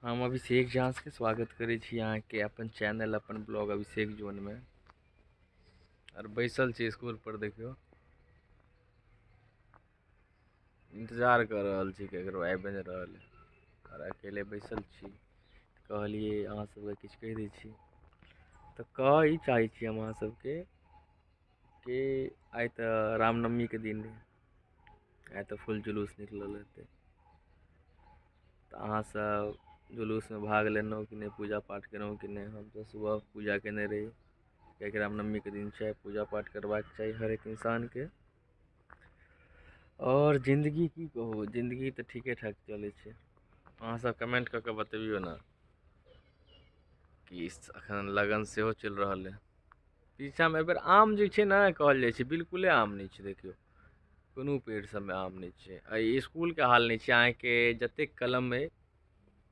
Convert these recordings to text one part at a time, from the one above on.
हम अभिषेक झाँसके स्वागत करै छी अहाँके अपन चैनल अपन ब्लॉग अभिषेक जोनमे। आओर बैसल छी स्कूल पर, देखियौ इंतजार कऽ रहल छी, ककरो आबि नहि रहल है आओर अकेले बैसल छी। कहलियै अहाँ सबके किछु कहि दै छी। तऽ कहऽ ई चाहै छी हम अहाँ सबके कि आइ तऽ रामनवमीके दिन रहै, आइ तऽ फुल जुलूस निकलल हेतै, तऽ अहाँ सब जुलूसमे भाग लेलहुँ कि नहि, पूजा पाठ केलहुँ कि नहि? हम तऽ सुबह पूजा केने रही, कियाकि रामनवमीके दिन छै, पूजा पाठ करबाक चाही हरेक इंसानके। आओर जिन्दगी की कहू, जिन्दगी तऽ ठीके ठाक चलै छै। अहाँ सब कमेंट कऽ कऽ बतबियौ ने कि एखन लगन सेहो चलि रहल अइ। पीछामे एहिबेर आम जे छै ने, कहल जाइ छै बिल्कुले आम नहि छै। देखियौ कोनो पेड़ सबमे आम नहि छै। एहि इसकुलके हाल नहि छै अहाँके, जतेक कलम अइ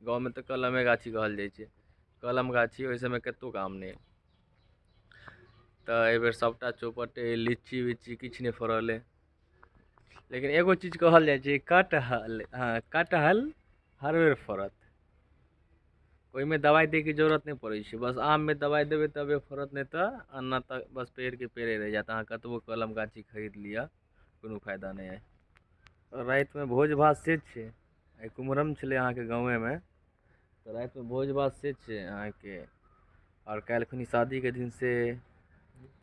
गाँवमे तऽ कलमे गाछी कहल जाइ छै, कलम गाछी, ओहि सबमे कतहु आम नहि अइ। तऽ एहिबेर सबटा चौपट अइ, लीची विच्ची किछु नहि फड़ल अइ। लेकिन एगो चीज कहल जाइ छै कटहल, हँ कटहल हर बेर फड़त, ओहिमे दवाइ दैके जरूरत नहि पड़ै छै। बस आममे दवाइ देबै तबे फड़त, नहि तऽ एना तऽ बस पेड़के पेड़े रहि जायत। अहाँ कतबो कलम गाछी खरीद लिअ, कोनो फायदा नहि अइ। रातिमे भोज भात से छै, आइ कुम्हरम छलै अहाँके गाँवेमे, तऽ रातिमे भोज भात से छै अहाँके। आओर काल्हि खुनी शादीके दिन से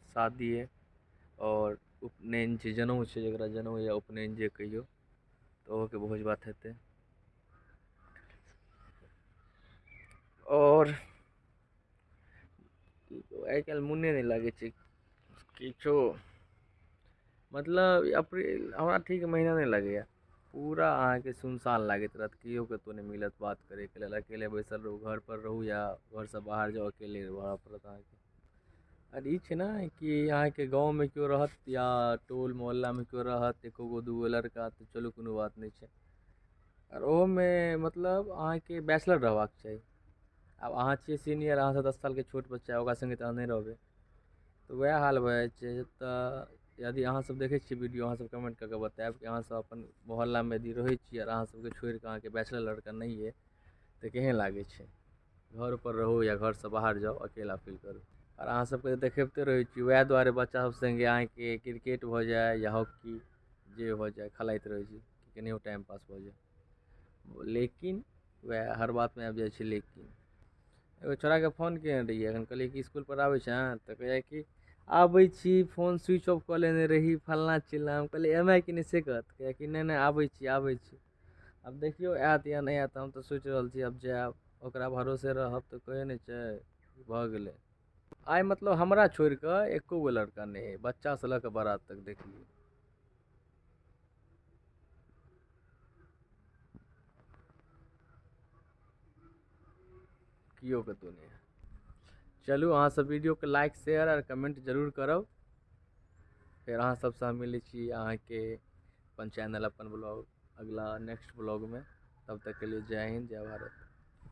शादी अइ आओर उपनयन छै, जनउ छै, जकरा जनउ या उपनयन जे कहियौ, तऽ ओहोके भोज भात हेतै। आओर आइ काल्हि मोने नहि लागै छै किछो, मतलब अप्रील हमरा ठीक महीना नहि लगैए, पूरा अहाँके सुनसान लागैत रहत, केओ कतहु नहि मिलत बात करैके लेल। अकेले बैसल रहू, घरपर रहू या घरसँ बाहर जाउ, अकेले रहऽ पड़त अहाँके। आओर ई छै ने कि अहाँके गाँवमे केओ रहत या टोल मोहल्लामे केओ रहत, एको गो दूगो लड़का, तऽ चलू कोनो बात नहि छै। आओर ओहोमे मतलब अहाँके बैचलर रहबाक चाही। आब अहाँ छियै सीनियर, अहाँसँ 10 सालके छोट बच्चा, ओकरा सङ्गे तऽ अहाँ नहि रहबै, तऽ वएह हाल भऽ जाइ छै। तऽ यदि अहाँसब देखै छियै वीडियो, अहाँसब कमेंट कऽ कऽ बतायब कि अहाँसब अपन मोहल्लामे यदि रहै छियै आओर अहाँसबके छोड़िकऽ अहाँके बैचलर लड़का नहि अइ तऽ केहन लागै छै? घरपर रहू या घरसँ बाहर जाउ, अकेला फील करू। आओर अहाँ सबके देखेबते रहै छी, वएह दुआरे बच्चा सब सङ्गे अहाँके क्रिकेट भऽ जाय या हॉकी जे भऽ जाय, खेलाइत रहै छी कनियो टाइम पास भऽ जाय। लेकिन वएह हर बातमे आबि जाइ छै। लेकिन एगो छोड़ाके फोन केने रहियै एखन, कहलियै कि इसकुलपर आबै छेँ? तऽ कहैए कि आबै छी, फोन स्विच ऑफ कऽ लेने रही फल्लाँ चिल्लाँ। हम कहलियै एमे कि नहि से कह, तऽ कहैए कि नहि नहि आबै छी आबै छी। आब देखियौ आयत या नहि आयत, हम तऽ सोचि रहल छी आब जायब, ओकरा भरोसे रहब तऽ कहै नहि छै भऽ गेलै। आइ मतलब हमरा छोड़िकऽ एको गो लड़का नहि अइ, बच्चासँ लऽ कऽ बड़ा तक देख लियौ। केओ कतहु नहि है। चलू अहाँ सब वीडियोके लाइक शेयर आओर कमेंट जरूर करब। फेर अहाँ सबसँ हम मिलै छी अहाँके अपन चैनल अपन ब्लॉग अगला नेक्स्ट ब्लॉगमे। तब तक के लिए जय हिंद जय भारत।